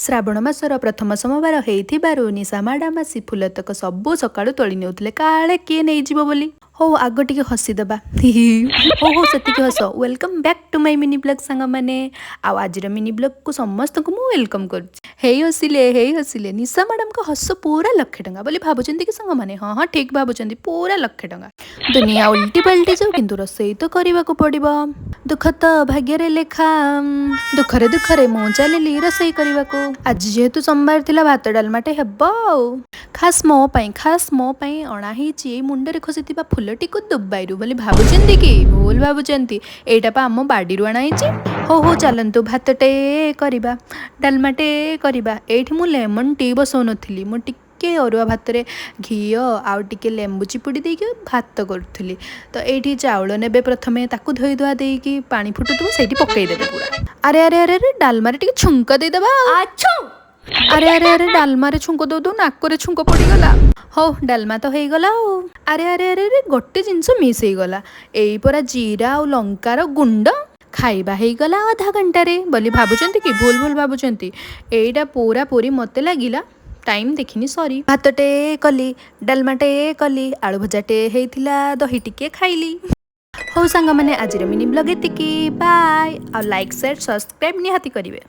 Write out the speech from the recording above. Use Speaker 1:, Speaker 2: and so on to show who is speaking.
Speaker 1: ଶ୍ରାବଣ ମାସର ପ୍ରଥମ ସୋମବାର ହେଇଥିବାରୁ ନିଶା ମ୍ୟାଡ଼ାମ ଆସି ଫୁଲତକ ସବୁ ସକାଳୁ ତୋଳି ନେଉଥିଲେ, କାଳେ କିଏ ନେଇଯିବ ବୋଲି। ହଉ, ଆଗ ଟିକେ ହସିଦେବା। ହଉ ହଉ, ସେତିକି ହସ। Welcome back to my mini vlog, ସାଙ୍ଗମାନେ। ଆଉ ଆଜିର ମିନି ବ୍ଲଗ୍କୁ ସମସ୍ତଙ୍କୁ ମୁଁ welcome କରୁଛି। ହେଇ ହସିଲେ, ହେଇ ହସିଲେ। ନିଶା ମ୍ୟାଡ଼ାମଙ୍କ ହସ ପୁରା ଲକ୍ଷେ ଟଙ୍କା ବୋଲି ଭାବୁଛନ୍ତି କି ସାଙ୍ଗମାନେ? ହଁ, ଠିକ୍ ଭାବୁଛନ୍ତି, ପୁରା ଲକ୍ଷେ ଟଙ୍କା। ଦୁନିଆ ଉଲ୍ଟି ପାଲ୍ଟି ଯାଉ, କିନ୍ତୁ ରୋଷେଇ ତ କରିବାକୁ ପଡ଼ିବ। ଦୁଃଖ ତ ଭାଗ୍ୟରେ ଲେଖା। ଦୁଃଖରେ ଦୁଃଖରେ ମୁଁ ଚାଲିଲି ରୋଷେଇ କରିବାକୁ। ଆଜି ଯେହେତୁ ସୋମବାର ଥିଲା, ଭାତ ଡାଲମାଟେ ହେବ। ଆଉ ଖାସ୍ ମୋ ପାଇଁ, ଖାସ୍ ମୋ ପାଇଁ ଅଣା ହେଇଛି ଏଇ ମୁଣ୍ଡରେ ଖସିଥିବା ଫୁଲଟିକୁ ଦୁବାଇରୁ ବୋଲି ଭାବୁଛନ୍ତି କି? ଭୁଲ ଭାବୁଛନ୍ତି, ଏଇଟା ପା ଆମ ବାଡ଼ିରୁ ଅଣା ହେଇଛି। ହଉ ହଉ, ଚାଲନ୍ତୁ, ଭାତଟେ କରିବା, ଡାଲମାଟେ କରିବା। ଏଇଠି ମୁଁ ଲେମନ୍ ଟି ବସଉନଥିଲି, ମୁଁ ଟିକେ ଅରୁଆ ଭାତରେ ଘିଅ ଆଉ ଟିକେ ଲେମ୍ବୁ ଚିପୁଡ଼ି ଦେଇକି ଭାତ କରୁଥିଲି। ତ ଏଇଠି ଚାଉଳ ନେବେ ପ୍ରଥମେ, ତାକୁ ଧୋଇ ଧୁଆ ଦେଇକି ପାଣି ଫୁଟୁଥିବ, ସେଇଠି ପକେଇଦେବେ ପୁରା। ଆରେ ଆରେ ଆରେ ଆରେ, ଡାଲମାରେ ଟିକେ ଛୁଙ୍କ ଦେଇଦେବା ଆଉ। ଆରେ ଆରେ ଆରେ, ଡାଲମାରେ ଛୁଙ୍କ ଦଉ ଦଉ ନାକରେ ଛୁଙ୍କ ପଡ଼ିଗଲା। ହଉ, ଡାଲମା ତ ହେଇଗଲା ଆଉ। ଆରେ ଆରେ ଆରେ ଆରେ, ଗୋଟେ ଜିନିଷ ମିସ୍ ହେଇଗଲା। ଏଇ ପରା ଜିରା ଆଉ ଲଙ୍କାର ଗୁଣ୍ଡ। ଖାଇବା ହେଇଗଲା ଅଧା ଘଣ୍ଟାରେ ବୋଲି ଭାବୁଛନ୍ତି କି? ଭୁଲ ଭୁଲ ଭାବୁଛନ୍ତି। ଏଇଟା ପୁରା ପୁରି ମୋତେ ଲାଗିଲା ଟାଇମ୍ ଦେଖିନି, ସରି। ଭାତଟେ କଲି, ଡାଲମାଟେ କଲି, ଆଳୁ ଭଜାଟେ ହେଇଥିଲା, ଦହି ଟିକେ ଖାଇଲି। ହଉ ସାଙ୍ଗମାନେ, ଆଜିର ମିନି ବ୍ଲଗ୍ ଏତିକି। ବାଏ। ଆଉ ଲାଇକ୍, ସେୟାର, ସବସ୍କ୍ରାଇବ୍ ନିହାତି କରିବେ।